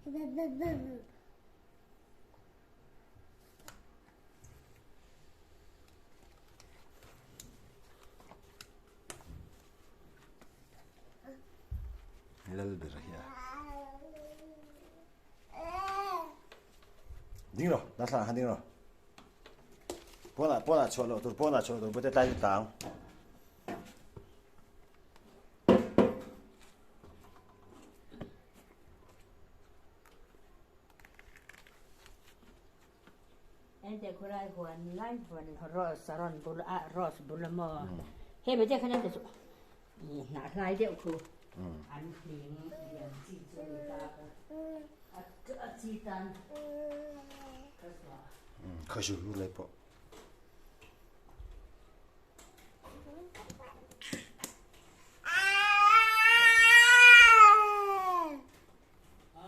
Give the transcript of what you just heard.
Lal ber hi a. Ding rawh, darthlalang khan ding rawh. Pawnah pawnah chhuah loh tur, pawnah chhuah loh tur, bute tlai chu tlang. Ente khulai huan lai huan rose a rawn bul a rose bul a maw hei bete khan ente chu ih hnah hlai deuh khu an hling lian chi chu a ni ta a a chi tan ka zuah. Khaw zu lu lai pawh.